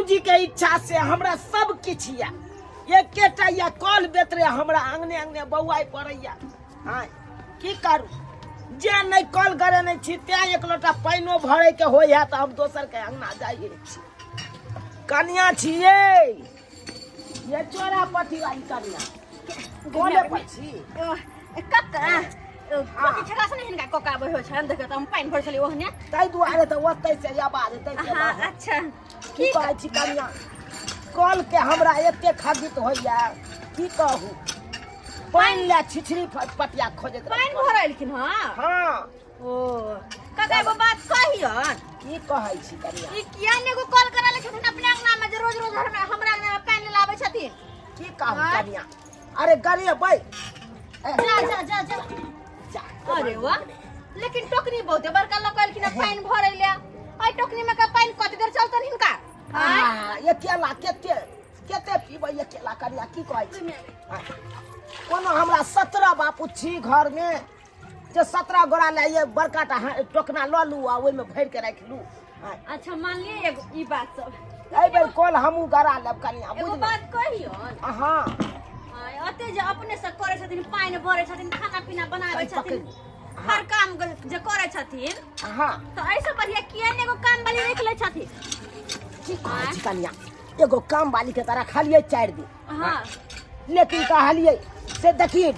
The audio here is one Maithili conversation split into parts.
राम जी के इच्छा से हमरा सब किछु यऽ। एकेटा यऽ कल बेतरे हमरा अंगने अंगने बौआइ पड़ैया। आँय, की करू, जे नहि कल गड़ेने छी तें एक लोटा पानिओ भरैके होइए तऽ हम दोसरके अंगना जाइ छी। कनिया छियै ये चोरा पट्टी वाली कनिया, कोने पर छी? कक्का, कथी छका से हिनका कक्का आबै होइ छनि, देखियौ तऽ हम पानि भरै छलियै ओहने। ताहि दुआरे तऽ ओतै से आवाज एतै से। हँ, अच्छा। की कहै छी कनिया, कल के हमरा एते खगित होइया की कहू, पानि लए छिछरी पटिया खोजैत। पानि भरलखिन? हँ हँ। ओ काका, एगो बात कहियन। की कहै छी कनिया? ई किया ने एगो कॉल करा ले छथिन अपने अंगना में, जे रोज रोज हमरा हमरा अंगना में पानि लाबै छथिन? की कहू कनिया, अरे गरीब जा जा जा जा जा। अरे वाह, लेकिन टोकनी बहुते बड़का लऽ कऽ एलखिन पानि भरै ले। एहि टोकनी में का पानि कते देर चलतन हिनका? आ अकेला कते कते पीबै अकेला कनिया, की कहै छी? कोनो हमरा 17 बापू छी घर में जे 17 गोरा ले ये बड़का टा टोकना लऽ लू आ ओहिमे भरि के राखि लू। अच्छा, मान लिए एगो ई बात सब। एहि बेर कल हमहूँ गरा लेब कनिया। एगो बुझलहुँ बात कहियौन? हँ। अते जे अपने से करै छथिन, पानि भरै छथिन, खाना पीना बनाबै छथिन, हर काम जे करै छथिन, हँ, तऽ एहिसँ बढ़िया किया ने एगो काम वाली राखि लै छथिन? की कहै छी कनिया, एगो काम वाली के तऽ रखलियै 4 दिन। हँ। लेकिन कहलियै से देखी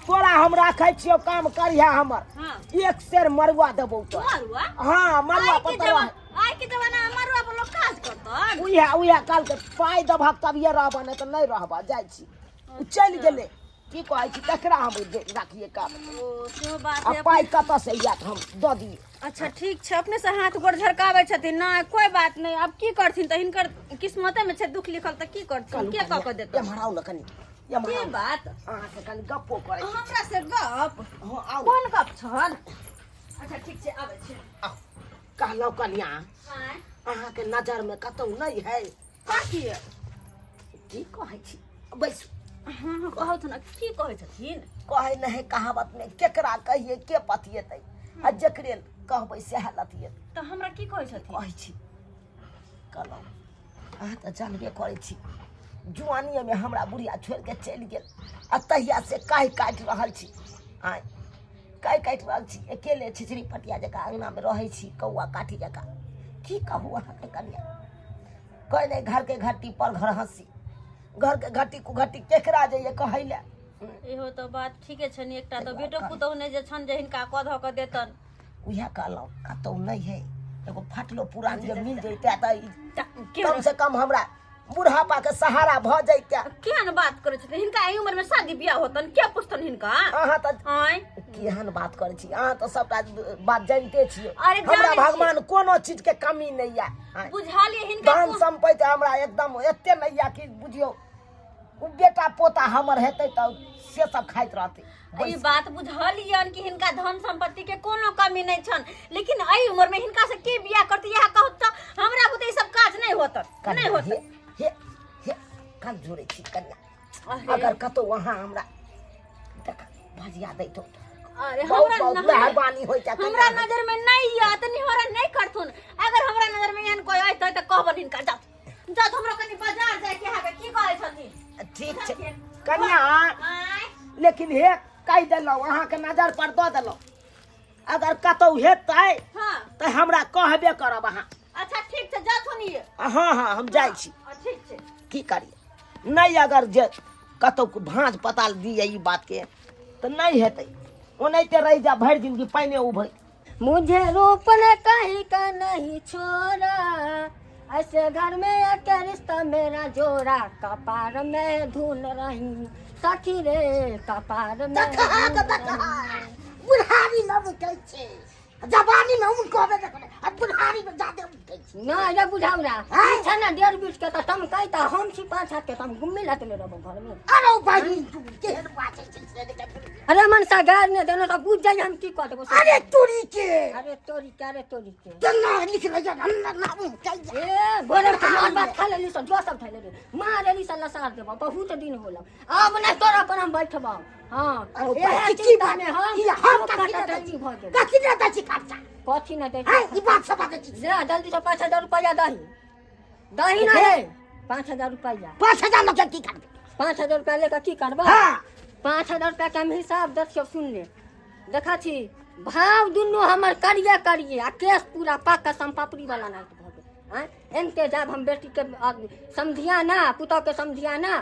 तोरा हम राखै छियौ, काम करिहे हमर। हँ। एक सेर मरुआ देबौ तो। मरुआ? हँ, मरुआ। आइ के पतरवा। आइ के जमाना में मरुआ पर लोग काज करतन? उएह उएह काल के पाइ देबहक तभिए रहबह, नहि तऽ नहि रहबह, जाइ छी। ओ चलि गेलै। की कहै छी, तकरा हम राखिए काम? ओ सेहो बात आ है। पाइ कतऽ से आयत, हम दऽ दियै? अच्छा ठीक छै, अपने से हाथ गोड़ झरकाबै छथिन ने, कोई बात नहीं। अब की करथिन, तऽ हिनकर किस्मते में छै दुख लिखल, तऽ की करथिन, के कऽ कऽ देतै? एम्हर आउ ने कनि, एम्हर की आउ। बात? अहाँसँ कनि गप्पो करै छी। हमरा से गप? हँ, आउ। कोन गप छल? अच्छा ठीक छै, आबै छी। आउ। कहलहुँ कनिया, आँय? अहाँके नजरमे कतहु नहि है? कथी? की कहै छी, बैसू। हँ हँ, कहू ने, की कहै छथिन? कहै नहि है कहावत में, केकरा कहिए के पतिएतै, आ जकरे कहबै सएह लतिएतै। तऽ हमरा की कहै छथिन? कहै छी, कहलहुँ अहाँ तऽ जानबे करै छी, जुआनिएमे हमरा बुढ़िया छोड़ि कऽ चलि गेल आ तहिया से काहि काटि रहल छी। आँय, काहि काटि रहल छी, अकेले छिछरी पटिया जकाँ अङ्गनामे रहै छी, कौआ काठी जकाँ। की कहू अहाँके कनिया, कहै नहि घरके घट्टी पर घर हँसी, घरके घट्टी कुघट्टी केकरा जइए कहै लए? इहो तऽ बात ठीके छनि। एकटा तऽ बेटो पुतोहु नहि जे छनि जे हिनका कऽ धऽ कऽ देतन। उएह कहलहुँ, कतहु नहि है, एगो फटलो पुरान जे मिल जैते तऽ ई तऽ कम से कम हमरा बुढ़ापा के सहारा भऽ जैते। केहन बात करै छथिन, हिनका एहि उम्र में शादी बियाह होतन? के पुछतन हिनका? अहाँ तऽ आँय? केहन बात करै छी, अहाँ तऽ सबटा बात जानिते छियै। अरे हमरा जानै छियै। भगवान कोनो चीज के कमी नहि यऽ। आँय, बुझलियै हिनका धन सम्पत्ति हमरा एकदम एते नहि यऽ कि बुझियौ ओ बेटा पोता हमर हेतै तऽ से सब खाइत रहतै। ई बात बुझलियन कि हिनका धन संपत्ति के कोनो कमी नहीं छन, लेकिन एहि उम्र में हिनका से के बियाह करती, इएह कहत तऽ हमरा बुते ई सब काज नहीं होत, नहीं होत। हे हे हे, कान जोड़ै छी कन्या, अरे, अगर कतौ अहाँ हमरा देख भजिया दैतौ, अरे बहुत हमरा बहुत मेहरबानी होइ छै। हमरा नजर में नहीं यऽ तऽ निहोरा नहीं करथुन। अगर हमरा नजर में एहन कोई अयतै तऽ कहबन हिनका जात जात, हमरा कनि बाजार जाय के है। की कहै छथिन? ठीक छै कन्या। आँय? लेकिन हे कहि देलहुँ, अहाँके नजर पर दऽ देलहुँ, अगर कतौ हेतै तऽ हमरा कहबे करब अहाँ। अच्छा ठीक छै, जाथुन ये। हँ हँ, हम जाइ छी। हँ, ठीक छै। की करियै, नहि अगर जे कतौ भाँज पताल दिए ई बातके तऽ नहि हेतै, ओनाहिते रहि जा भरि जिंदगी पानि उभै। मुझे रूप ने कहीं का नहीं छोड़ा, ऐसे घर में आके रिश्ता मेरा जोड़ा, कपार में धुन रही सखी रे, कपार में देखा धुन देखा रही। बुढ़ारी में उठै छै, जवानी में उनको होबे देखने, आ बुढ़ारी में जादे उठै छै। ना रे बुझाउरा। आँय? छै ना 1.5 बीस के तऽ टमकै, तऽ हम छी 5 हाथ के, तऽ हम गुम्मी लटले रहबो घर में। अरे बहिन, तू केहन बाजै छै से देखै। अरे मनसा गार ने देनो तऽ बुझ जाइ हम की कऽ देबो। अरे तोरी के, अरे तोरी के, अरे तोरी के केना लिख रही है ना ना उठै। ए गोरे के मार बात खा लेली सब, जो सब थैले रे मार लेली सब लसार देबो। बहुत दिन होला, अब नहीं तोरा पर हम बैठबो। हाँ। अरे एहे की की चिंता बात में हम ई हम सब कथी काटा ने दै टट्टी छी? भऽ गेल। कथी ने दै छी खर्चा? कथी ने दै हैं छी? ई बात सब बाजै छी। ले जल्दी से 5000 रुपया दही। दही ना रे 5000 रुपया। 5000 लऽ के की करबै? 5000 रुपया लेके की करबै? हाँ। 5000 रुपया के हम हिसाब देखियौ, सुन ले, देखा छी भाव दुनू हमर करिए करिए आ केस पूरा पाक के समपापड़ी वाला नाच भऽ गेल। आँय एनते जाब हम बेटी के समझिया ना, पुतोह के समझिया ना।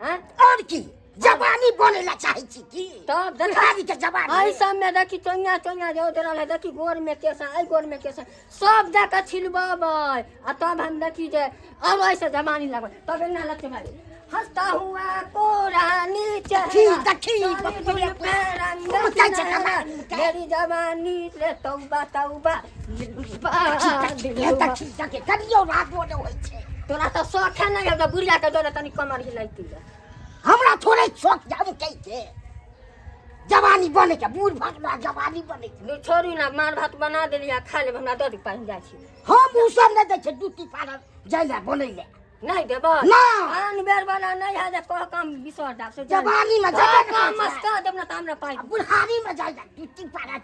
आँय और की जवानी बने ला चाहे छी की? तब देखा बुढ़ारी के जवानी। एहि सब में देखी चोइया चोइया जे उधरल है, देखी गोर में केस है, एहि गोर में केस है, सब जाके छिलबेबै आ तब हम देखी जे और ऐसे जवानी लगबै, तब एना लगतै भाई हंसता हुआ पुरानी चेहरा, देखी, देखी, सारी बाप रे, दुनिया पे रंग मुझे सुनहरा, जवानी के। मेरी जवानी रे तौबा तौबा, दिलबा, देखी, दिलबा। देखी, देखी, कनियो रागो नहि होइ छै। तोरा तऽ शौखे नहि है, बुढ़िया के डरे तनी कमर हिलैती है। हमरा थोड़े शौक जाम कै के जवानी बने के, बूढ़ भगवा जवानी बने के। लू छोड़ू ना, मार भात बना देलियै, खा लेब, हमरा दऽ दी पानि, जाइ छी। हम उ सब नहि दै छै, ड्यूटी पार्लर जाइ लए बनै लए। नहि देबै? ना। आन बेर वाला नहि है जे कह काम बिसर जाब से जान। जवानी में कह जेबे ने काम करै छै। मस्का देब ना तऽ हमरा पाइ। आ बुढ़ारी में जाइ लए ड्यूटी पार्लर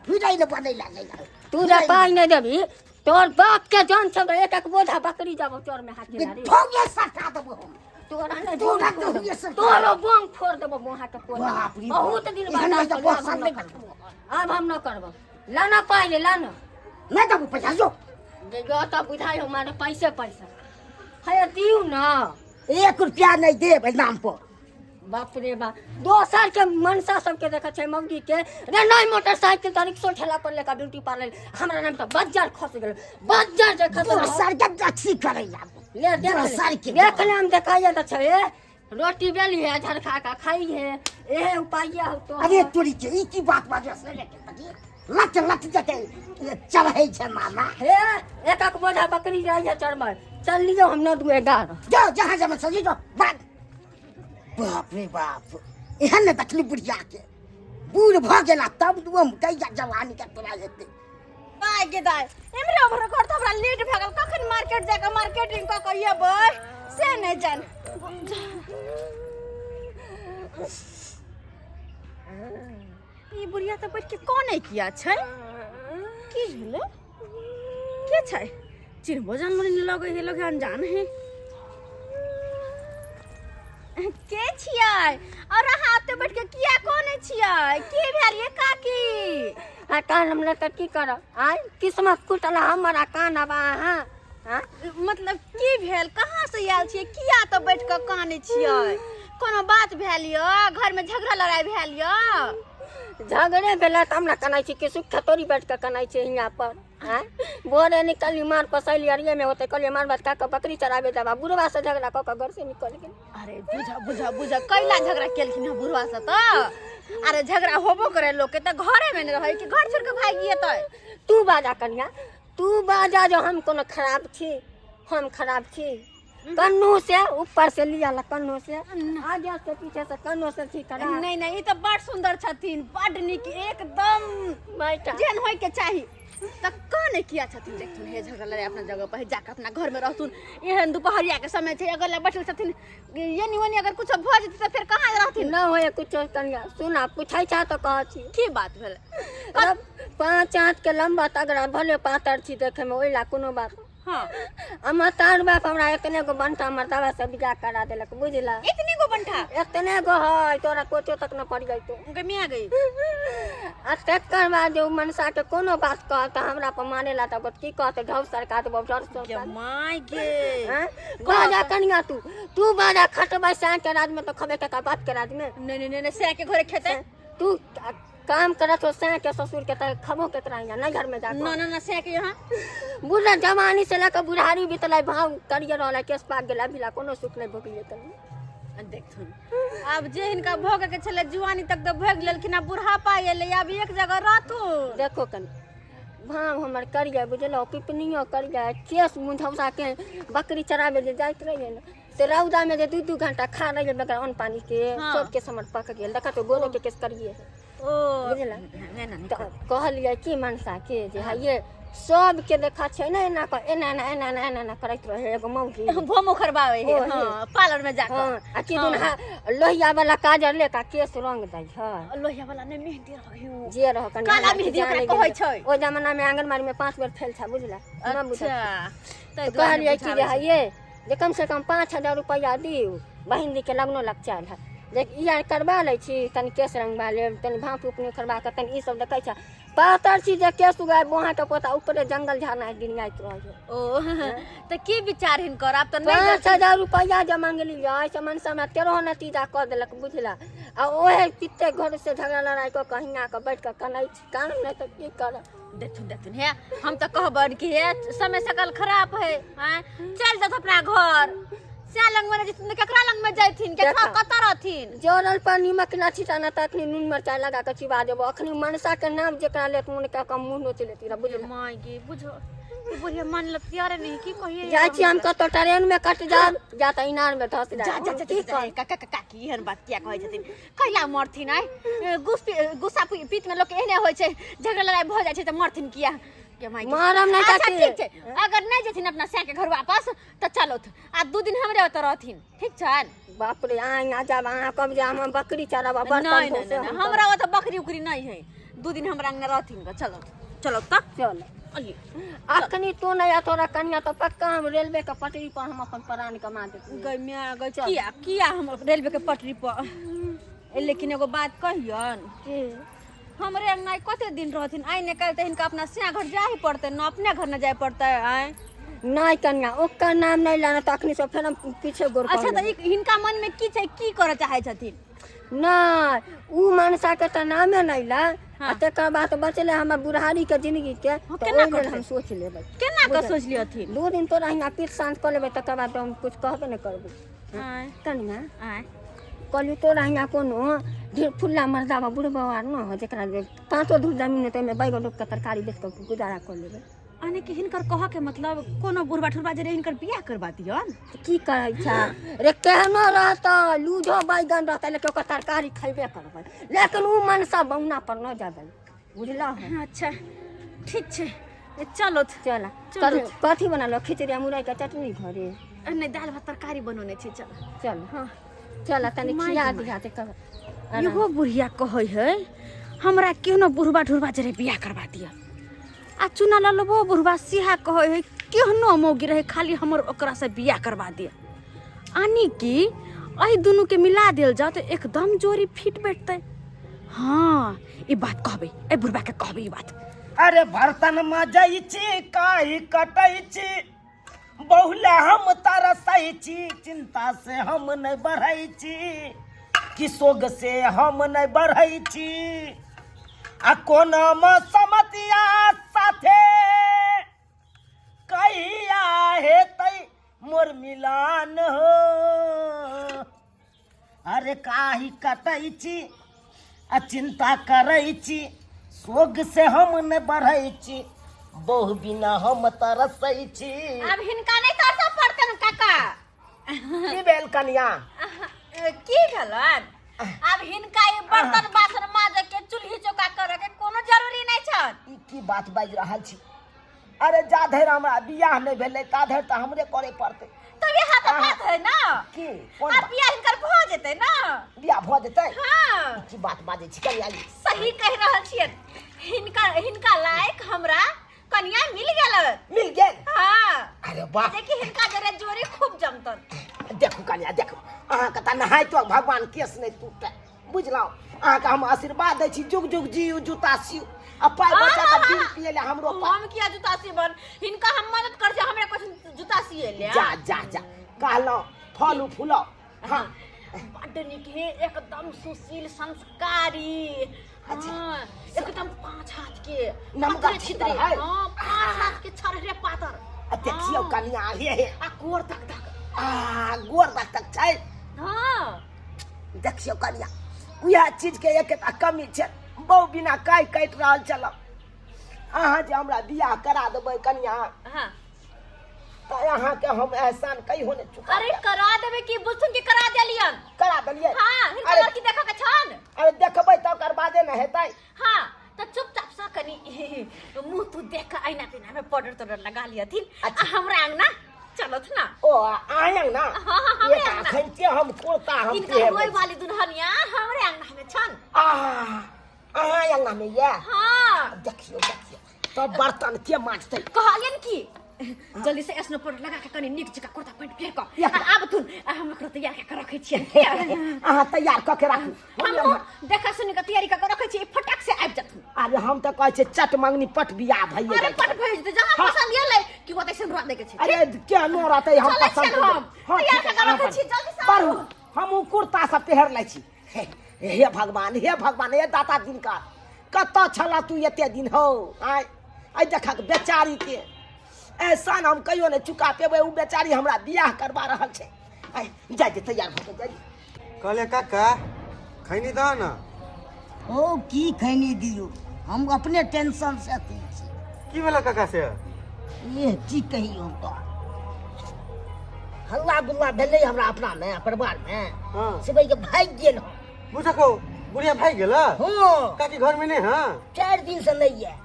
फिरै लए बनै लए जाइ लए। तू जे पाइ नहि देबही तोर बाप के जान छौ एक एक बोझा बकरी जाबो चोर में हाथ रे। ठोके सरका देबो हम। तोरा नहि तोरा फोड़ तो हुए देबो। सरका। तोरो बम फोड़ देबो मुँहा के पोला। बाप रे बाप। बहुत दिन एहन बाद मे तऽ आब हम पसंद नहि नहि करबो। आब हम न करबो, लाना पाइ ले लाना। नहि देबो पैसा जो। जे जो तऽ बुझाइ हो मारे पैसे पैसा है, दियौ ना। 1 रुपया नहि देब एहि नाम पर। बाप रे बाप, दोसर के मनसा सबके देखै छै मौगी के रे नहीं मोटरसाइकिल तऽ रिक्शो ठेला पर लेकर ब्यूटी पार्लर, हमरा नाम तऽ बज्जर खस गेल, बज्जर जे खसल। दोसर के टैक्सी करै ला। ले देख ले, दोसर के देख ले, हम देखाइए तऽ छै ए, रोटी बेली है झरखा का खाई है, एहे उपाय हो तो। अरे तोरी के ई की बात बाजे से लेके तकी लट लट जते चढ़ै छै मामा। हे एक एक बोझा बकरी जाइ है चढ़बै, चल लियो हम न दू 11। जाओ जहाँ जमा सजी जो बात। बाप रे बाप, एहन ने देखली बुढ़िया के बूढ़ भऽ गेला तब दुअम कैया जवानी के तोरा हेतै। दाय गे दाय, एमरे ओमरे घर तऽ हमरा लेट भए गेल, कखन मार्केट जाके मार्केटिंग कऽ कऽ अयबै से नहि जान। ई बुढ़िया तऽ बैठ के कने किया छै? की भेलै? के छै? चिन्हबो जानबो नहि लगै है, लगे अनजान है। के छियै और अहाँ ओते बैठ के किया कोने छियै? की भेल ये काकी? आ कान हमरा तऽ की करब, आय किस्मत फूटल हमर आ कान अब अहाँ। हाँ? मतलब की भेल, कहाँ से आयल छियै, किया तऽ बैठ कऽ कानै छियै? कोनो बात भेल यऽ? घर में झगड़ा लड़ाई भेल यऽ? झगड़े भेलै तऽ हमरा कनाइ छी कि सुख थोड़ी बैठ कऽ कनाइ छै हियाँ पर। आँय भोरे निकलली मार पसैली अरिये में होते, कहलियै मार भात खा कऽ बकरी चराबे जाब, बुढ़वा से झगड़ा कऽ कऽ घर से निकल गेल। अरे बुझा बुझा बुझा, कैला झगड़ा केलखिन हँ बुढ़वा से तऽ? अरे झगड़ा होबो करे लोक के तऽ घरे में नहि रहै कि घर छोड़ के भागि जेतै? तू बाजा कनिया, तू बाजा जो हम कोनो खराब छी, हम खराब छी? कन्नू से ऊपर से लिया ला, कन्नू से आगे से पीछे से कन्नू से ठीक करा। नहीं नहीं, ई तऽ बड़ सुंदर छथिन, बड़ नीक एकदम बैठा जेहन होय के चाही। तऽ कने किया छथिन? देखथुन हे झगड़ा लड़ाई अपना जगह पर जाके अपना घर में रहथुन। एहन दुपहरिया के समय छै, अगर बैठल छथिन एनी ओनी अगर कुछ भऽ जेतै तऽ फेर कहाँ रहथिन? न होय कुछ कनिया, सुना पूछै छा तऽ कहै छी। की बात भेलै? 5 हाथ के लम्बा तगड़ा भले पातर छी देखे में, ओहि ला कोनो बात। हाँ। हमर तार बाप हमरा एतने गो बंठा मर्दाबा से बियाह करा देलक, बुझला? इतने गो बंठा? एतने गो है, तोरा कोचो तक न पड़ जैतो। उनके मियाँ गई। आ तकर बाद जे उ मनसा के कोनो बात कहत हमरा पर माने ला तऽ की कहत, ढौ सरका देबौ डर के my गे। हैं? बाजा कनिया, तू तू बाजा, खटबै साँझ के रात में तो खबे के बाप के रात में। नहीं नहीं नहीं, से के घरे खेते। तू काम करत हो साँझ के ससुर के तऽ खबो के तोरा नहीं घर में जा। ना ना ना, से के यहाँ बूढ़ा जवानी से लऽ कऽ बुढ़ारी बीतलै, भाव करिए रहल, केस पाक गेल, अभी ला कोनो सुख नहीं भोगलियै कनिया। देखथुन आब जे हिनका भोगे के छलै जुआनी तक तऽ भोग लेलखिन, आब बुढ़ापा एलै, आब एक जगह रहथुन। देखो कनि भाव हमर करिए बुझलौ, पिपनियो करिए, केस मुझौसा के बकरी चराबे जे जाइत रहियै ने से रौदा में जे 2-2 घंटा खा रहियै बगैर अन्न पानी के। हाँ। सब केस हमर पक गेल, देखा तो गोरो के केस करिए। ओ बुझला? नहीं नहीं। तऽ कहलियै की मनसा के जे हइये सबके देखा छै ने एना कऽ एना एना एना एना एना एना करैत रहे एगो मौगी भोम उखड़बाबै है ओ हे। हाँ पार्लर में जाकर हाँ आ कि दुन लोहिया वाला काजर ले कऽ केश रंग दै है लोहिया वाला नहि मेहंदी रहै उ। जे रह कनि काला हमरा मेहंदी जाने ओकरा गेल। कहै छै। ओहि जमाना में आंगनबाड़ी में 5 बेर फेल था बुझला ना बुझल अच्छा ताहि तऽ दुआरे कहलियै कि जे बुझाबै छै। हे ये जे कम से कम 5000 रुपैआ दियौ बहिन दी के लगनो लग चल है जे ई आर करबा लै छी तनि केश रंगबा लेब तनि भाँप उप निखरबा कऽ तनि ई सब देखै छै पातर छी जे केश उगाय बोहा के पोता ऊपरे जंगल झाड़ना गिरियाइत रहै छै। ओ तऽ की विचार हिनकर आब तऽ नहि 5000 रुपैआ जे मंगली एहिसँ मनसा हमरा 13 नतीजा कऽ देलक बुझला आ ओहे कते घर से झगड़ा लड़ाइ कऽ कऽ हियाँ कऽ बैठ कऽ कनै छी कानब नहि तऽ की करब। देखथुन देखथुन हे हम तऽ कहबनि कि हे समय सकल खराब है आँय चलि जाथु अपना घर सएह लगमे रहै जेथिन तऽ केकरा लगमे जैथिन केकरा देखा। कतऽ रहथिन। जरल पर नीमक ना छिटाना तऽ अखनी नून मिरचाइ लगा कऽ चिबा देबो अखनी मनसा के नाम जेकरा लेत मोन कऽ कऽ मुँह नोच लेती रह बुझल। माय गे बुझो ई बुढ़िया मान लत यारे नहीं की कहिए जाइ छी हम कतौ ट्रेन में कट जाब जा तऽ इनार में धस जा जाब जा जा की जा कर काका काका की एहन बात किया कहै छथिन कैला मरथिन आइ गुस्सा पीत में लोक एहने होइ छै झगड़ा लड़ाई भऽ जाइ छै तऽ मरथिन किया के माय के। मरम नहि अच्छा काकी। ठीक छै अगर नहि जेथिन अपना सैया के घर वापस तऽ चलौथ आ 2 दिन हमरे ओतऽ रहथिन ठीक छनि। बाप रे अहाँ यहाँ जाब अहाँ कब जाब हम बकरी चराब बर्तन नहीं धो नहीं से नहीं हम हमरा ओतऽ बकरी उकरी नहीं है 2 दिन हमरा अंगना रहथिन ग चलो चलो तऽ चल अलिए। अखनी तू नहीं आ तोरा कनिया तो पक्का हम रेलवे के पटरी पर हम अपन प्राण कमा देती। गई माय गई किया किया हम रेलवे के पटरी पर लेकिन एगो बात कहियन की हमरे अंगना कते दिन रहथिन आइ ने काल्हि तऽ हिनका अपना सिया घर जाए पड़तै न अपने घर न जाए पड़तै आइ। नहीं कनिया ओकर नाम नहीं लाना तो अखनी से फेर हम पीछे गोर अच्छा तऽ हिनका मन में की छै की करऽ चाहै छथिन? नहीं उ मनसा के तऽ नामे नहीं ला हाँ। आ तकर बाद बचले हमर बुढ़ारी के जिंदगी के हाँ, तऽ केना ओहि लेल कटतै? हम सोच लेबै। केना कऽ सोच लियथिन? 2 दिन तोरा हियाँ पीठ शांत कऽ लेबै तकर बाद हम कुछ कहबे नहि करबै। आँय। कनिया आँय। कहलियै तोरा हियाँ कोनो ढेर फुल्ला मर्दाबा बुढ़बा आर न हो जेकरा जे 5 धूर जमीन हेतै ओहिमे बैगन रोपि कऽ तरकारी बेच कऽ गुजारा कऽ लेबै। यानी कि हिनकर कहऽ के मतलब कोनो बुढ़बा ठुरबा जे रहै हिनकर बियाह करबा दियन? तऽ की करै छै रे केहनो रहतै लूझो बैगन रहतै लेकिन ओकर तरकारी खयबे करबै लेकिन उ मनसा बौना पर न जेबै बुझलहो। अच्छा ठीक छै चलो चल चलो। कथी बनल खिचड़ी आ मुरई के चटनी घरे? नहि दालि भात तरकारी बनौने छी चल। चल हाँ चल तनी माय खिया गे माय। दिहा ते इहो बुढ़िया कहै है हमरा केहनो बुढ़बा ढुरबा जरे बियाह करबा दिअ आ चुना ललबो बुढ़बा सिहा कहै है केहनो मौगी रहे खाली हमर ओकरा से बियाह करबा दिअ यानी कि एहि दुनू के मिला देल जाओ तऽ एकदम जोड़ी फिट बैठतै। हाँ ई बात कहबै एहि बुढ़बा के कहबै ई बात। अरे बर्तन मजै छी काहि कटै छी बहुला हम तरसै छी चिंता से हम नहीं बढ़ै छी कि सोग से हम नहीं बढ़ै छी आ कोनो मौसमतिया साथे कहिया हेतै मोर मिलान हो। अरे काहि कटै छी आ चिंता करै छी सोग से हम नहीं बढ़ै छी बहु बिना हम तरसै छी। आब हिनका नहि तरसऽ पड़तनि काका। की भेल कनिया? की भेलन आब हिनका ई बर्तन बासन माजे के चूल्ही चौका करे के कोनो जरूरी नहि छनि। ई की बात बाजि रहल छी? अरे जा धरि हमरा बियाह नहि भेलै ता धरि तऽ हमरे करे पड़तै। तऽ इएह तऽ बात है ना की कोन आब बियाह हिनकर भऽ जेतै ना? बियाह भऽ जेतै? हाँ। की बात बाजै छी कनिया जी? सही कहि रहल छियै हिनका हिनका लायक हमरा कनिया मिल गेल। मिल गेल? हाँ। अरे वाह। देखी हिनका जरे जोड़ी खूब जमतन। देखू कनिया देखू अहाँके तऽ नहाइतो भगवान केस नहि टूटै बुझलहुँ। अहाँके हम आशीर्वाद दै छी जुग जुग जीउ जूता सिउ आ पाइ बचा तऽ बिल पियै लए हमरो पाइ। हम किया जूता सिबन हिनका हम मदद कर छी हमरा कुछ जूता सिए ले। जा जा जा कहलहुँ फलू फूलो। हाँ बड्ड नीक है एकदम सुशील संस्कारी। अच्छा। हाँ, एकदम 5 हाथ के नमका पातरे छितरे। छितर है। हाँ, 5 हाथ के छरहरे पातर। आ देखियौ हाँ। कनिया हे हे आ गोर तक तक। आ गोर तक तक छै। हाँ। देखियौ कनिया उएह चीज के एकटा कमी छै बहु बिना काहि काटि रहल छल। अहाँ जे हमरा बियाह करा देबै कनिया हाँ। तऽ अहाँके हम एहसान कहियो नहि चुका। अरे करा देबै कि बुझथुन कि करा देलियन? करा देलियै। हाँ, हिनका अरे लड़की देखऽ के छन। अरे देखबै तऽ ओकर बादे ने हेतै। हाँ तऽ चुपचाप से कनि मुँह तू देख कऽ ऐना तैना में पाउडर ताउडर लगा लियथिन आ हमरा अंगना चलत ना। ओ आयंग ना? हाँ, हाँ, हमरे एक अंगना। अखन के हम कुर्ता हम इनका पहिरबै होय छी। वाली दुल्हनिया हमरे अंगना में छन। आ अहाँ अंगना में या? हाँ। देखियो देखियो, तब बर्तन के मांजतै? कहलियन कि जल्दी से स्नो पाउडर लगा के कनि नीक जकाँ कुर्ता पैंट पहिर कऽ या। आ आबथुन आ हम ओकरा तैयार कऽ के रखै छियनि। अहाँ तैयार कऽ के राखू। हम देखा सुनि कऽ तैयारी कऽ के रखै छी, फटाक से आबि जथुन। अरे हम तऽ कहै छियै चट मंगनी पट बियाह भइए अरे जाइ पट छै। भेज दे, जहाँ हाँ। पसंद एलै कि ओतै से रुआ दै के छै। अरे केहनो रहतै हम चलै पसंद छियनि करबै। हम। हाँ, तैयार ठीक है, कऽ के अहाँ रखै छी, बढ़ू। जल्दी से बढ़ू आबू। हम उ कुर्ता सब पहिर लै छी। हे हे भगवान, हे भगवान, हे दाता दिनकर, कतऽ छला तू एते दिन हौ? आय आइ देखक बेचारी के एहसान हम कहियो नहि चुका पेबै। ओ बेचारी हमरा बियाह करवा रहल छै। आइ जाइ जे तैयार भऽ के जाइ। कहले काका खैनी दह ना। ओ की खैनी दियौ, हम अपने टेंशन से अथी छी। की भेला काका से? ये की कही, हम तो हल्ला गुल्ला भेलै हमरा अपना में परिवार में। हाँ। से भाई के भागि गेल हम। बुझको बुढ़िया भागि गेल? हाँ। काकी घर में नहीं? हाँ। 4 दिन से नहीं है।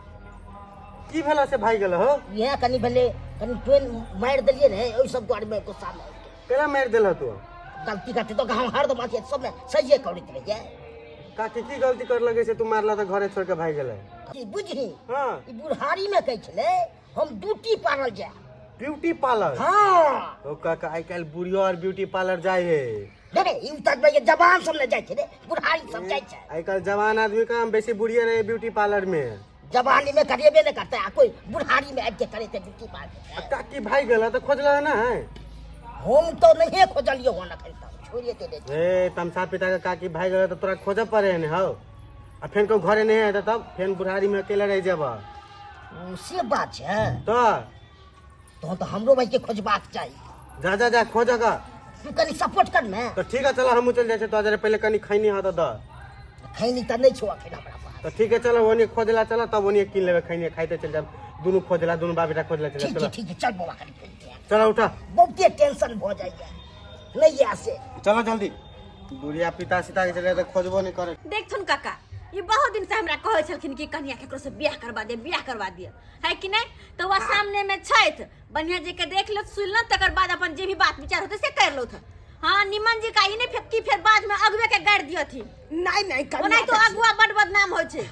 की भेला से भागि गेल हो? इएह कनि भेलै, कनि टोन मारि देलियै ने, ओहि सब दुआरे में गुस्सा में आबि गेल। केना मारि देल तू? गलती करते तो हम हरदम अथी सबमे सहिए करैत रहियै। काकी की गलती कर लगे से तू मारला तऽ घरे छोड़ के भागि गेलै? की बुझही। हाँ। ई बुढ़ारी में कहै छलै हम ड्यूटी पार्लर जायब। Beauty parlour? हाँ। ओ काका, आइ काल्हि बुढ़ियो आर ब्यूटी पार्लर जाइ है। रे रे, ई उतर में जवान सब ने जाइ छै रे, बुढ़ारी सब जाइ छै। आइ काल्हि जवान आदमी कहाँ, बेसी बुढ़िए रहे ब्यूटी पार्लर में। जवानी में करेबे ने करते आ कोई बुढ़ारी में आबि के करेते ब्यूटी पार्लर। आ काकी भागि गेल तऽ खोजला ना है? हम तो नहीं खोजलियो हन अखन तक, छोड़िए देने छी। ए तमसा पिता के काकी भागि गेल तऽ तोरा खोजऽ पड़े ने हौ, आ फेर कहूँ घरे नहीं है तब फेर बुढ़ारी में अकेले रह जेबह। ओ, से बात छै। तऽ तहन तऽ हमरो भाई के खोजबाक चाही। जा जा जा, खोजऽ का। तू कनि सपोर्ट कर ने। तऽ ठीक है, चल हमहूँ चलि जाइ छियै। तोरा जरे पहिले कनि खैनी हँ तऽ दऽ। खैनी तऽ नहि छौ अखन हमरा पास। तऽ ठीक है, चल ओनी खोजला चल, तब ओनी कीन लेबै खैनी, खाइते चलि जायब दुनू खोजला, दुनू बाप बेटा खोजला चलि ठीक चल। छै, ठीक छै, चल बौआ, कनि खोजि दे। चल उठा। बहुते टेंशन भऽ जाइए नहि यऽ से। चलो जल्दी, बुढ़िया पिता सीता के चले तऽ खोजबो नहि करे। देखथुन काका, ई बहुत दिन से हमरा कहै छलखिन कि कनिया केकरो से बियाह करवा दे, बियाह करवा दिअ, है कि नहीं? तऽ वह सामने में छथि, बढ़िया जी के देख लो, सुन लो, तकर बाद अपन जे भी बात विचार होते से कर लो। हाँ, निमन जी का ई नहीं फेर कि फेर बाद में अगुए के गाड़ि दियथिन। नहीं नहीं, कनिया ओनाहि तो अगुआ बड बदनाम होइ छै।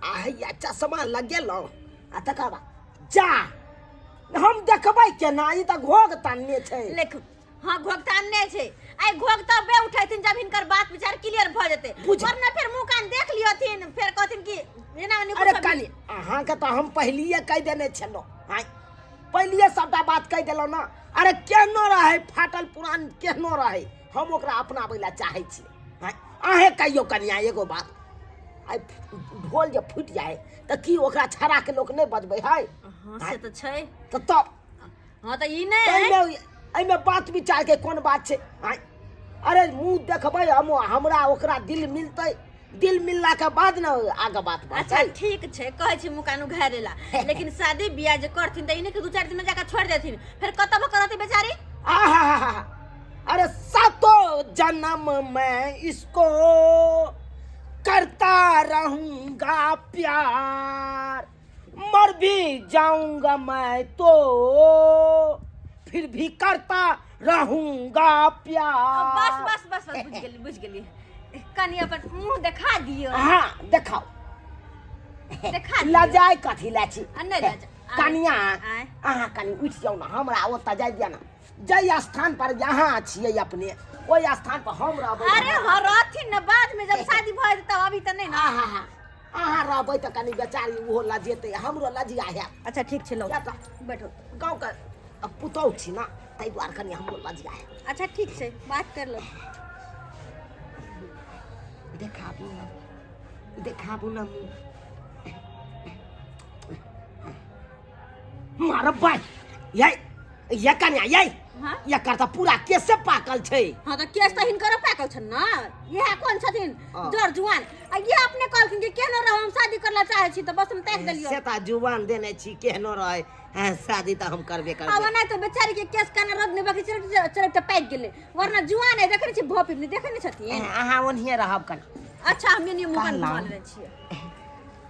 आ हैया चश्मा लगेलहुँ आ तकर बाद जा हम देखबै केना, ई तऽ घोघ तानने छै। लेख हाँ, घोघ तानने छै। आइ घोघ तबे उठेथिन जब हिनकर बात विचार क्लियर भऽ जेतै। वरना फेर मुंह कान देख लियथिन, फेर कहथिन कि एना ओनी। अरे कुछो भी- कनि अहाँके तऽ हम पहिलिए कहि देने छलहुँ। आँय, पहिलिए सबटा बात कहि देलहुँ ने। अरे केहनो रहै, फाटल पुरान केहनो रहै, हम ओकरा अपनाबै लए चाहै छी। आँय, अहेँ कहियौ कनिया एगो बात, आइ ढोल जे फूटि जाइ तऽ की ओकरा छड़ाके लोक नहि बजबै है? हाँ, से तऽ छै। तऽ तब हाँ, तऽ ई नहि एहिमे एहिमे बात विचार के कोन बात छै? आँय, अरे मुँह देखबै हम, हमरा ओकरा दिल मिलतै, दिल मिलला के बाद ने आगे बात अच्छा बढ़तै। ठीक छै, कहै छी मुँह कान उघारे ला, लेकिन शादी बियाह जे करथिन तऽ ई नहि कि 2-4 दिन में जाके छोड़ देथिन, फेर कतऽ भऽ करतै बेचारी। आहा, अरे सातो जन्म मैं इसको करता रहूंगा प्यार, मर भी जाऊंगा मैं तो फिर भी करता रहूंगा प्यार। बस बस बस बस, बुझि गेली, बुझि गेली। कनि अपन मुँह देखा दियौ। हाँ, देखाओ। देखा दियौ। लजाय कथी लै छी? आ, नहि लजा। आय। कनिया। आय। अहाँ कनि उठि जाउ ने, हमरा ओतऽ जाय दिअ ने। जाहि स्थान पर यहाँ छियै अपने, ओहि स्थान पर हम रहबै। अरे हाँ, रहथिन ने बाद में जब शादी भऽ जेतै तब, अभी तऽ नहि ने। आहा, अहाँ रहबै तऽ कनि बेचारी ओहो लजेतै, हमरो लजिया हैत। अच्छा, ठीक छै, लौ। किया तऽ बैठो। गाँवके पुतहु छी ने, ताहि दुआरे कनि हमरो लजिया हैत। अच्छा, ठीक छै, बात कर लो। देखाबू ने, देखाबू ने मुँह। मारब बाइ यै, ये कन्या यै। हाँ? एकर तऽ पूरा केसे पाकल छै। हाँ, तऽ केस तऽ हिनकरो पाकल छनि ने, इएह कोन छथिन? हाँ। जर जुआन आ ये अपने कहलखिन कि केहनो रहो, हम शादी करला चाहै छी, तऽ बस हम ताकि देलियौ। से तऽ जुबान देने छी, केहनो रहै, हाँ, शादी तऽ हम करबे आब करबै। ओना तऽ बेचारी के केस काना रद नहि बाकी चढ़ चढ़ तऽ पाकि गेलै, वरना जुआन है, देखै नहि छी भोप नहि देखै नहि छथिन? अहाँ ओनहिए रहब कनि। अच्छा, हम एनी मुँह कहलहुँ। घुमा लेने छियै।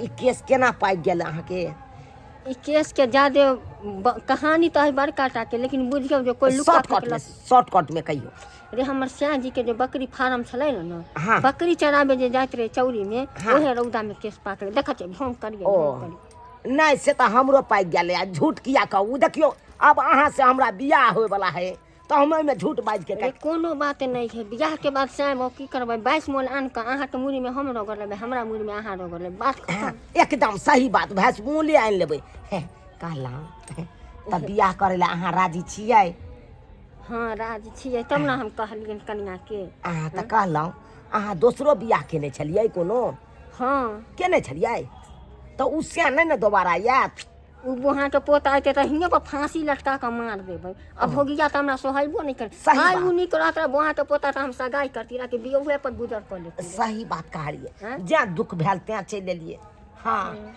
ई केस केना पाकि गेल अहाँके? ई केस के ज्यादे कहानी तऽ है बड़का टा के, लेकिन बुझियौ जे कोई लुका शॉर्टकट में, शॉर्टकट में कहियौ। रे हमर श्याम जी के जे बकरी फार्म छलै ने ने, हाँ। बकरी चराबे जे जाइत रहे चौरी में, हाँ। ओहे रौदा में केस पाकल देखै छियै, भौं करियै, ओ भौं करियै। नहि से तऽ हमरो पाकि गेलै। आ झूठ किया कहू? देखियौ आब अहाँ से हमरा बियाह होयवला है तऽ हम ओहिमे झूठ बाजि के अरे कोनो बात नहि है, बियाह के बाद साहब ओ की करबै, 22 मोल आन कऽ अहाँके मुड़ी में हम रगड़ लेबै, हमरा मुड़ी में अहाँ रगड़ लेबै, बात खतम। एकदम सही बात, भैंस मोले आनि लेबै। हे, कहलहुँ तऽ बियाह करै लए अहाँ राजी छियै? हँ राजी छियै, तब ने हम कहलियनि कनिया के। अहाँ तऽ कहलहुँ अहाँ दोसरो बियाह केने छलियै कोनो? हँ केने छलियै, तऽ ओ सएह नहि ने दोबारा आयत? ओ अहाँके पोता अयतै तऽ हियाँ पर फाँसी लटका कऽ मार देबै। आ भोगिया तऽ हमरा सोहेबो नहि कर। सही आइ बात। ओ नीक रहत रह अहाँके पोता तऽ हम सगाइ करती रह कि बियौहे पर गुजर कऽ लेती। सही बात कहलियै। हँ? जैं दुख भेल तैं चलि एलियै। हँ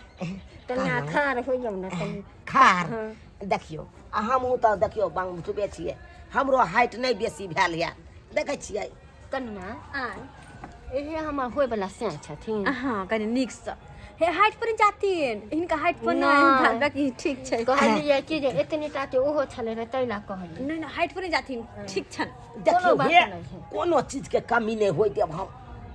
तनि अखार होइयौ ने तनि खार। हँ। देखियौ आ हमहूँ तऽ देखियौ बंगठुबे छियै, हमरो हाइट नहि बेसी भेल यऽ, देखै छियै। कनिया आइ इहे हमर होयवला सैं छथिन। हाँ कनि नीकसँ हे हाइट पर जातिन, हिनका हाइट पर नहि नहि। बाकी ठीक छै। कहलियै कि जे एतनी टा के ओहो छलै रहे ताहि लए कहलियै। नहि नहि हाइट पर नहि जाथिन, ठीक छनि। देखियौ बात हे नहि है। कोनो चीजके कमी नहि होइ देब हम।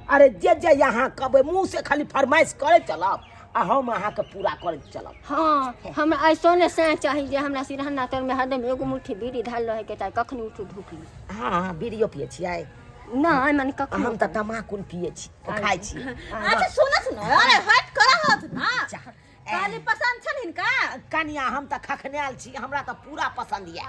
अरे जे जे यहाँ कहबै मुँह से खाली फरमाइश करै चलब आ हम अहाँके पूरा करैत चलब। हाँ हमरा ऐसो ने सैं चाही जे हमरा सिरहना तर में हरदम एगो मुट्ठी बीड़ी धरल रहे के चाही, कखनी उठू धूप ली। हाँ बीड़ियो पियै छियै? नहि मने कखनो। हम तऽ तमाकुल पियै छी, खाइ छी। अच्छा सुनो सुनो, अरे हट करा होत ना, कहली पसंद छन हिनका? कनिया हम तऽ खखनायल छी, हमरा तऽ पूरा पसंद यऽ।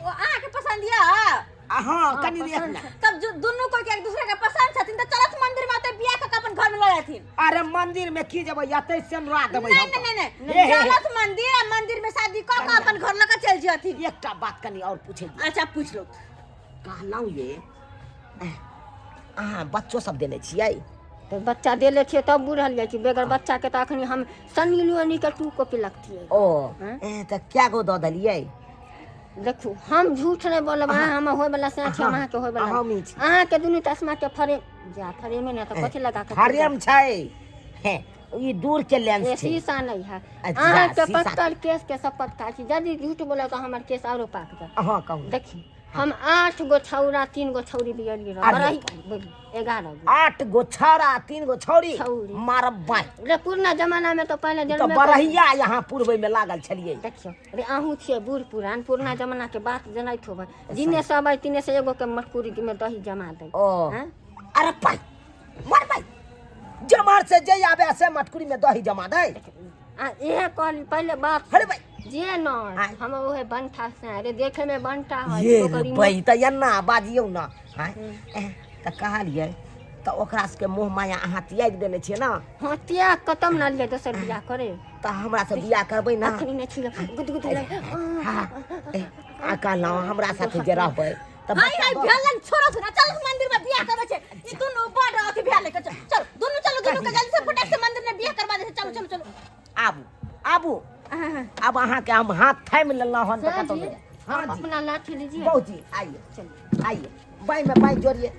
अहाँके पसंद यऽ? हाँ कनि देख ने। तब जो दुनू कोई के एक दूसरे के पसंद छथिन तऽ चलत मंदिर में ओते बियाह कऽ के अपन घर में लऽ जाथिन। अरे मंदिर में की जेबै, एतै सेनुरा देबै नहीं हम नहीं तऽ। नहीं हे, हे, नहीं हे। चलत मंदिर आ मंदिर में शादी कऽ के अपन घर लऽ के चलि जाथिन। एकटा बात कनि और पूछै छी। अच्छा पूछ लो। कहलहुँ ये अहाँ बच्चो सब देने छियै? तऽ बच्चा देले छियै तब बुझल जाइ छै, बगैर बच्चा के तऽ अखनी हम सनी लियोनी के 2 कॉपी लगतियै। ओ हँ? तऽ क्या गो दऽ देलियै? देखू हम झूठ नहि बोलब, अहाँ हमर होय वाला से छी, हम अहाँके होय वाला। हम ही छी। अहाँके दुनू चश्मा के फ्रेम जा फ्रेमे नहि तऽ कथी लगा के फ्रेम छै हे, ई दूर के लेंस ये छै। शीशा नहीं है। अच्छा, अहाँके शीशा। पक्कल केस के शपथ खाइ छी, यदि झूठ बोलब तऽ हमर केस आरो पाक जायत। हाँ कहू। देखी हम 8 गो छौड़ा 3 गो छौड़ी बियली रह, अरे। बड़ही बोली, 11 गो। 8 गो छौड़ा 3 गो छौड़ी? छौड़ी। मारब बाई। रे पुरना जमाना में तो पहले तऽ जन्मे बड़हिया यहाँ पूर्वे में लागल छलियै। देखियौ रे अहूँ छियै बूढ़ पुरान, पुरना जमाना के बात जनैत होबै, जिने सब अइ तिने से एगो के मटकुरी में दही जमा दै। ओ हाँ? अरे पाई मार पाई जमार से जे आबे से मटकुरी में दही जमा दै। आ इहे कहली पहले बात। अरे भाई। जे न आय। हम ओहे बंठा से अरे देखे में बंठा है, ये ओकर रे भाई त एना बाजियौ न। हाँ? त कहलियै त ओकरा सबके मोह माया अहाँ त्याग देने छियै न? हाँ त्याग कऽ तब न लियै दोसर बियाह करे। त हमरा से बियाह करबै न? अखनी नहि छुए गुद गुद लगे। हाँ, आ कहलहुँ हमरा साथे जे रहबै त हाय बच्चा हाय भेलन छोड़ो ना, चल मंदिर में बियाह करबै छै। ई दुनू बड़ अथी भेल है, चल चल दुनू, चलो दुनू के जल्दी से फटाक से मंदिर में बियाह करवा दे। चलो चलो चलो आबू आबू। आब अहाँके हम हाथ थामि लेलहुँ हन तऽ कतौ नहि। हाँ जी। अपना लाठी लीजिए। बाबूजी आइए आइए, बाँहि में बाँहि जोड़िए,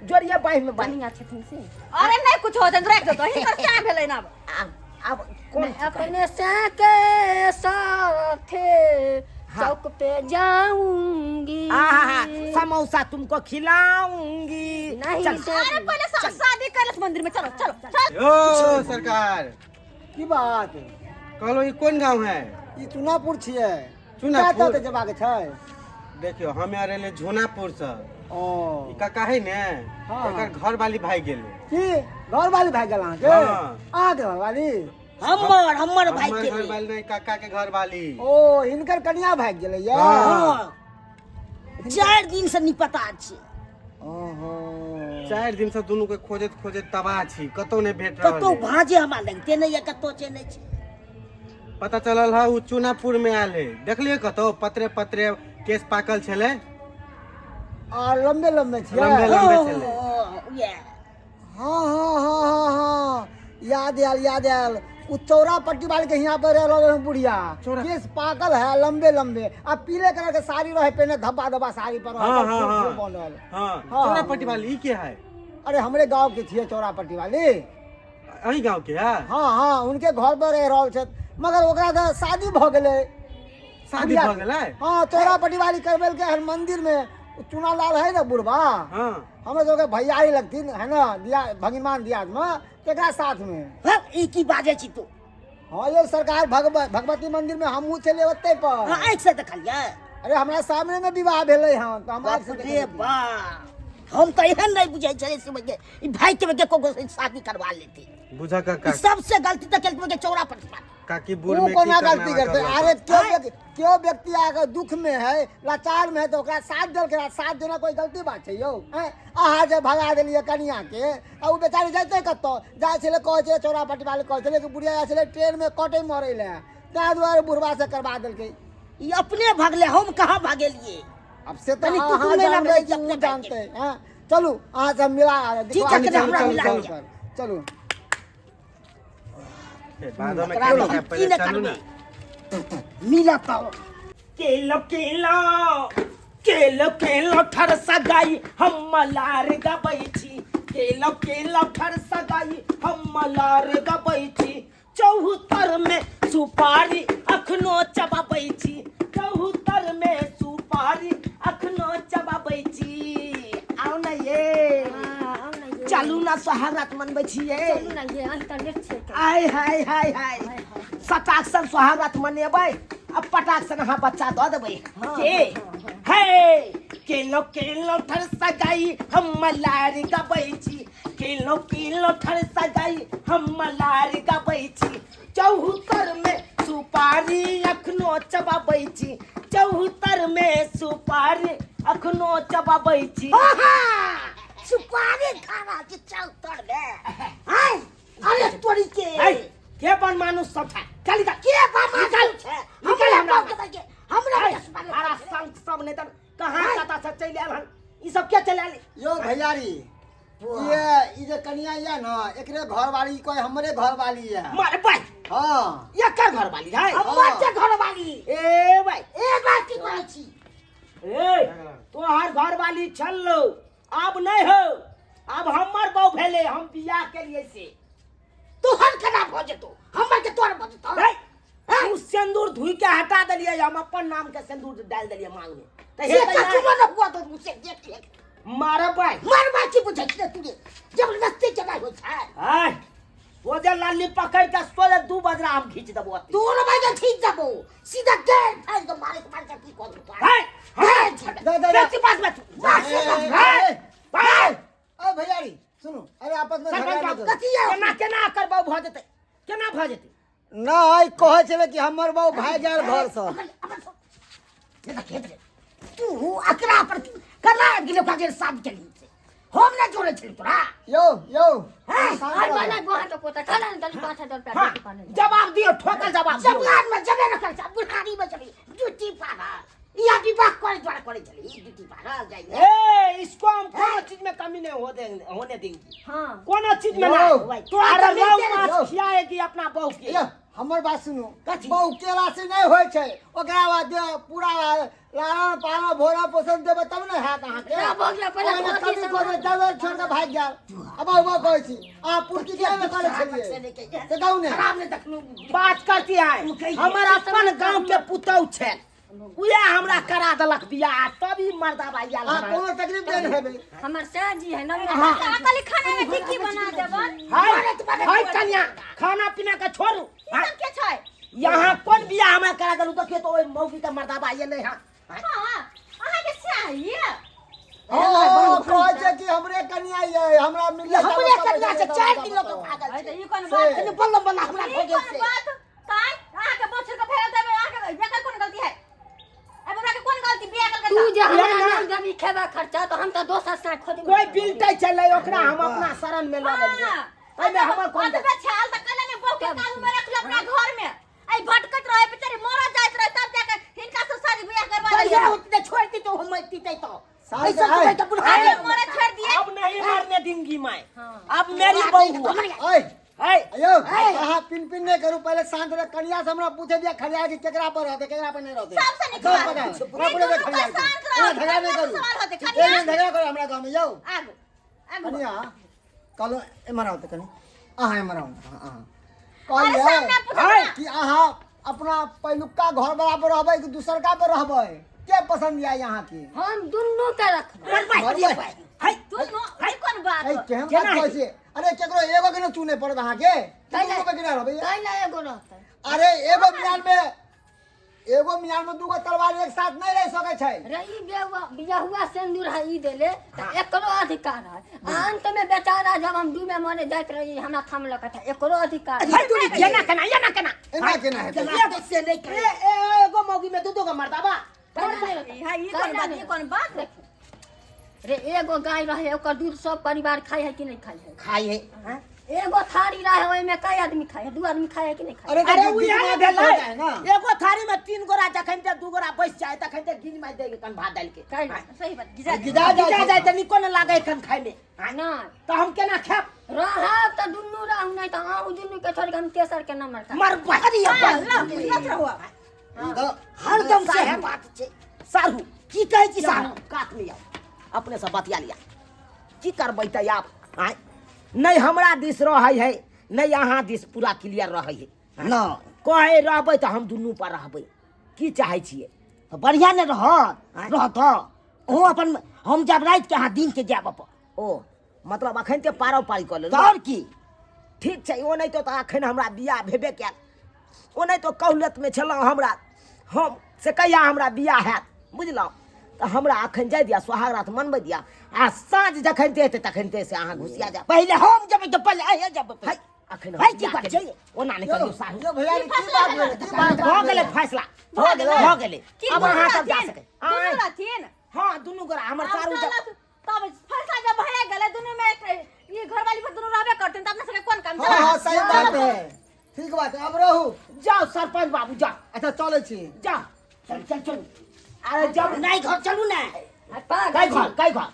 जोड़िए बाँहि में बाँहि। कनिया छथिन से। अरे नहीं कुछ होतै, राखि दो, हिनकर क्या भेलै ना। आब कोन मैं अपने के साथे चौक पे जाऊंगी। आहा, समोसा तुमको खिलाऊंगी। नहीं चल। सर। अरे पहले शादी कर ले मंदिर में, चलो चलो चल। ओ सरकार की बात कहलो ई कोन गांव है? ई चुनापुर छियै। चुनापुर? कतऽ जेबाक छै? देखियो हम आर एले झोनापुर से। ओ ई काका है ने, हाँ। एकर घर वाली भाग गेलै। की घर वाली भाग गेल अहाँके? हाँ। अहाँके घर वाली? हमर हमर भाग हमर गेलै। घर वाली नहीं, काका के घर वाली। ओ हिनकर कनिया भाग गेलै या? हाँ। 4 दिन से निपता छै। ओहो 4 दिन से दुनू के खोजैत खोजैत तबाह छी, कतौ नहीं भेट रहल कतौ है। भाजे हमरा लगते नहीं है, कतौ छै नहीं छै। पता चलल है उ चुनापुर में आयल है। देखलिए कतौ पत्रे पत्रे केस पाकल छलै। आ लंबे लंबे छियै? लंबे लंबे छलै। ओ, ये। हाँ, हाँ, हाँ, हाँ, हाँ। याद आयल, याद आयल। उ चौरा पट्टी वाले के यहाँ पर रहे बुढ़िया, चौरा- केस पाकल है लंबे लंबे आ पीले कलर के साड़ी रहे पहने, धब्बा धब्बा साड़ी पर रहे, हाँ, हाँ, फूल हाँ। बनल। हाँ, हाँ। चौरा पट्टी वाली ई के है? अरे हमरे गांव के छियै चौरा पट्टी वाली। अही गाँव के है? हँ हँ, हुनके घर पर रहि रहल छथि, मगर ओकरा तऽ शादी भऽ गेलै। शादी भऽ गेलै? हँ, चौरा पटिवारी करबेलकै हन मंदिर में। चुना लाल है ने बुढ़बा? हाँ। हमरा सबके भैयारी लगथिन है ने, दिया भगिनमान दियाद में, तेकरा साथ में। हँ, ई की बाजै छी तू? हँ यौ सरकार, भगवती मंदिर में हमहूँ छलियै ओतै पर। हँ, आँखि से देखलियै? अरे, हमरा सामने में विवाह भेलै हन, तऽ हम आँखि से बाप रे देखलियै। बाप, हम तऽ एहन नहि बुझै छलियै से के ई भाई के के को शादी करवा लेती। बुझा ई काका। सबसे गलती तऽ केलकै के चौरा पर। काकी, बूढ़ ओ में की कोना करना गलती करते? करलक? अरे, केओ व्यक्ति अगर दुख में है, लाचार में है, तऽ ओकरा साथ देलकै। साथ देना कोई गलती बात छै यौ? हैं? अहाँ जे भगा देलियै कनिया के, आ ओ बेचारी जैते कतऽ? जाइ छलै, कहै छलै चौरा पटिवाली, कहै छलै कि बुढ़िया जाइ छलै ट्रेन में कटै मरै लए, ताहि दुआरे बुढ़वा से करवा देलकै। ई अपने भगले, हम कहाँ भगेलियै? अब से तऽ कनि तू अहाँ मेला जानबै में कि अपने ओ जानते हैं। चलू, अहाँ सब मिला ठीक छै, कनि हमरा मिला चलू, दिअ। चलू। ए, बादो में एकरा खेल हम के की पहिले ने चलू करबै? ने। मिला तो केलो केलो केलो केलो ठर सगाई हम मलार गबै छी, केलो केलो ठर सगाई हम मलार गबै छी, चौहत्तर में सुपारी अखनो चबाबै छी, चौहत्तर में सुपारी अखनो चबाबै छी। आउ ने ये। आउ ने ये। चलू ना, सोहागरात मनबै छियै। चलू ने ये, अहीं तऽ लेट छै तऽ। आय हाय हाय हाय, सटाक सन सोहागरात मनेबै आ पटाक सन अहाँ बच्चा दऽ देबै के हे। केलो केलो ठर सगाई हम मलार गबै छी, केलो केलो ठर सगाई हम मलार गबै छी, चौहत्तर में सुपारी अखनो चबाबै छी, चौहत्तर में सुपारी अखनो चबाबै छी। सुपारी खाना छै चौहत्तर में? हाय, अरे तोरी के, ऐ, के बन मानुस सब छै? चल इधर। के बन मानुस छै? निकल हमरा के, हमरा के सुपारी हमारा संग सब नहीं त कहाँ कता से चलि आयल हन ई सब? के चलि आयल? यौ भैयारी, ये ई जे कनिया ये न, एकरे घरवाली कोई हमरे घरवाली ये। मारे भाई। हाँ। एकर घरवाली है? हमर के घरवाली। ए भाई, एक बार की कहै छी? ए, तोहर घरवाली छल, आब नहीं हो, आब हमर बहू भेले, हम बियाह के लिए से। तोहर केना भऽ जेतौ? हमर के तोहर भऽ जेतौ? हे, तू सिंदूर धोइ के हटा देलियै, हम अपन नाम के सिंदूर डाल देलियै मांग में, तऽ से हे तऽ कखनो न हुआ तो मुझसे देख ले। मारबै। मारबै की बुझै छी तू रे? जबरदस्ती केना होइ छै? आय सोझे लाली पकड़ के सोझे दू बजरा हम खींच देबो अति। तोर भाई के खींच देबो सीधा, गेट फाड़ के मारे के मार के की कर देबो? हे, हे, दे, दे, दे। बेसी पास बैठ। ए, हे, ए भैयारी सुनू, अरे आपस में सरपंच झगड़ा नहि बाबू, करू। कथी है? केना केना करबौ भऽ जेतै, केना भऽ जेतै? नहि, कहै छलै कि हमर बहू भागि गेल घरसँ। तू अकरा पर केना आबि गेलै? ओकरा जे शादी केलही से हम नहि जोड़ै छली तोरा। यौ यौ, हैं? शांत और रहू। वाला गोहा तो पोता खाना ने दली 5000 रुपया हाँ, दे पाने। जवाब दियौ, ठोकल जवाब दियौ। जवान में जबे न करै छै, बुढ़ारी में चली ड्यूटी पार्लर या विवाह करे द्वारा करै छली ई ड्यूटी पार्लर जाइए। ए, इसको हम कोनो चीज में कमी नहीं हो देंगे, होने देंगे। हाँ। कोनो चीज में यौ, ना। तोरा अरे तऽ रोहु मिलते माछ यौ। खियाएगी अपना बहू के। यौ, हमर बात सुनू। कथी? बहू केला से नहि होइ छै, ओकरा बाद पूरा लालन पालन भोरा पोषण देबै तब ने हैत अहाँके। ना भऽ गेलै, पहिले ओहिमे धोती कमी सब करबै, दबाइ छोड़ि कऽ भागि गेल। अब अब कहै छी अहाँ पूर्ति किया नहि करै छलियै से कहू ने। खराब नहि देखलहुँ। बात करती है, हमर अपन गांव के पुतौ छै, उहे हमरा करा देलक बियाह, तभी मर्दाबा आयल। अहाँ हमरा। कोनो तकलीफ देन हेबै? हमर साजी है नवी। काली खाना में की की बना देबन? हाय हाय कन्या, खाना पीना के छोड़ू। ई सब के छै? यहाँ कोन बियाह हमरा करा देलू? देखियो तो ओहि मौगी के मर्दाबा ये नहीं। हाँ। हाँ, अहाँके सही। हँ, कहै छै कि हमरे कनिया ये, हमरा मिलले। हमरे कन्या से 4 दिन लोग भागल अरे छै। तऽ ई कोन बात? कनि बल्लम बल्ला हमरा ई भऽ गेल कोन से। बात? काय अहाँके बछड़ के फेर देबै अहाँके? एकर कोन गलती है? अब हमरा के कोन गलती बियाह कर? तू जे हमरा ना, ना। नाम देबी खेबा खर्चा तो हम तो दोसर से खोजबे। कोई बिलटै छलै, ओकरा हम अपना शरण में लऽ लेलियै, एहिमे हमर कोन? अतबे छाल तऽ कहले ने, बहू के काबू में रखल अपना घर में, आई भटकत रहे बेचारी, मरत जाइत रहे, तब जाके हिनका से शादी बियाह करवा बढ़िया देलियै। होती तऽ छोड़ि दितौ, हम मरती तो शांत ऐसा है। तो बेटा बुढ़ा अरे गेल। मरे छोड़ दिए। अब नहीं मरने दूंगी मैं, अब मेरी बहू हुआ। ऐ है यौ, अहाँ पिन पिन नहि करू, पहिले शांत रह। कनिया से हमरा पूछे दिया खरिया कि केकरा पर रहतै, केकरा पर नहि रहतै। सबसे नीक सब बात। पता है। ई हमरा पूछे दिया दुनू खरिया के के। शांत रहो, एना झगड़ा नहि कनिया से करू, सवाल होतै, कनिया। एना झगड़ा करू हमरा गाँवमे यौ। आगू आगू। कनिया कहलहुँ, एम्हर आउ तऽ कनि। अहाँ एम्हर आउ, अहाँ अरे सामने कहलियै पूछो ना। कि अहाँ अपना पहिलुका घर वाला पर रहबै कि दूसरका पर रहबै के पसंद आय अहाँके हम दुनू के रखबै मरबै। है दुनू ई कोन बात ऐ केहन केना बात कहै छियै अरे केकरो एगो के ने चुने पड़त अहाँके कैला दुनू के केना रहबै कैला एगो रहतै अरे एगो मियान में दूगो तलवार एक साथ नहीं रह सकै छै रे ई बेहुआ बियाहुआ सिंदूर है ई देले तऽ एकरो अधिकार है आ अंत में बेचारा जब हम डूबे मरे जाइत रही हमरा थामलक तऽ एकरो अधिकार है है तू एना केना एना केना एना केना हेतै एगो से नहीं ए ए एगो मौगी में दू दू गो मर्दाबा कैला नहि रहतै? हाँ, ई कोन कैला बात नहि ई कोन बात रे एगो गाय रहे ओकर दूध सब परिवार खाइ है कि नहीं खाइ है खाइ है हाँ? एगो थारी रहे ओहिमे कई आदमी खाइ है दू आदमी खाइ है कि नहीं खाइ है? अरे अरे तो उ बीच यहाँ में ने हो भेलै जाए ना एगो थारी में तीन गोरा जखन ते दू गोरा बैस जाए तखन ते गिन मारि दै कन भात डालि के कैला सही बात गिजा गिजा जाइ गिजा छै। जाए तऽ नीको ने लागै कन खाय में नहीं तऽ हम केना खायब रहब तऽ दुनू रहू नहीं तऽ अहूँ दुनू के छोड़ के हम तेसर के नंबर खाब मर बहरी लत रहो ई तऽ हरदम सएह से बात छै सारू की कहै छी साहब कात में आउ अपने से बतिया लिया की करबै तऽ आब आँय नहि हमरा दिस रहै है नहि अहाँ दिस पूरा क्लियर रहै है ना कहै रहबै तऽ हम दुनू पर रहबै की चाहै छियै तऽ बढ़िया ने रहत रहत अहूँ अपन हम जायब राति के अहाँ दिन के जायब अपन ओ मतलब अखन ते पारो पारी कऽ तऽ लेलहुँ आओर की ठीक छै ओ नहि तऽ अखन हमरा बियाह भेबे कयल ओ नहि तऽ कहलतमे छलहुँ हमरा हम से कहिया हमरा बियाह हैत बुझलहुँ तऽ हमरा अखन जाय दिअ सोहाग रात मनबै दिअ आ साँझ जखन ते हेतै तखन ते से अहाँ घुसिया जायब पहिले हम जेबै तऽ पहिले अहें जेबै है अखन है की बात छै ओना नहि करियौ साहु यौ भैया की बात भेलै की बात भऽ गेलै फैसला भऽ गेलै? भऽ गेलै की अब अहाँ सब जा रहथिन? सकै दुनू आँय। रहथिन हँ दुनू गोरा हमर आब सारू चलत, तब फैसला जब भए गेलै दुनू में ई घरवाली पर दुनू रहबे करथिन तऽ अपना सबके कोन काम हाँ चलऽ हाँ सही बात है ठीक बात है अब रहू जाओ सरपंच बाबू जाओ अच्छा चलै छी जाओ चल चल चल अरे जब नहीं घर चलू ने आ पाग कै घर कै घर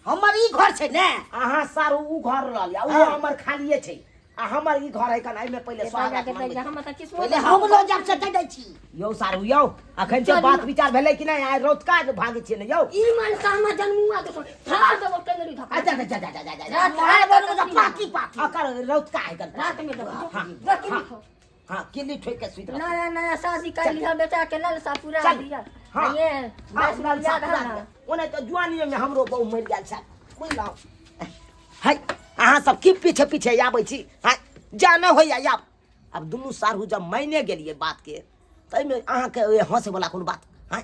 हमर ई घर छै ने अहाँ सारू उ घर लऽ लिअ उ हमर खालिए छै आ हमर ई घर है कन एहिमे पहिले स्वागत मनबै हम तऽ किस्मत पहिले हम लऽ जायब से दे दै छी यौ सारू यौ अखन जे बात विचार भेलै कि नहि आइ रौतका जे भागै छियै ने यौ ई मन सामा जन्मुआ के थार देबो टेंगरी धक्का अच्छा जा जा जा जा जा रात मार बनू तऽ पाकी पाकी अकर रौतका है कन रात में देबो हाँ, देखी हाँ। लिखो हाँ किल्ली ठोक के सुति रहतै। नया नया शादी कर लिया बेटा के ललसा पूरा चल। दिया हाँ। ये हाँ, बस ललसा याद पूरा है ना दिया। ओना तऽ जुआनिए में हमरो बहु मरि गेल छल बुझलहुँ है अहाँ सब की पीछे पीछे आबै छी है जा नहि होइए आब आब दुनू साढ़ू जब मानिए गेलियै बातके ताहिमे अहाँके ओहि हँसैवला कोनो बात हँ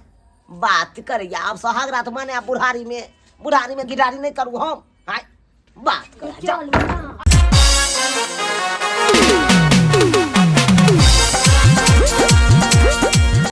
बात करैए आब सोहाग रात माने आब बुढ़ारीमे बुढ़ारीमे गिटारी नहि करू हम हँ बात कर चलू ना।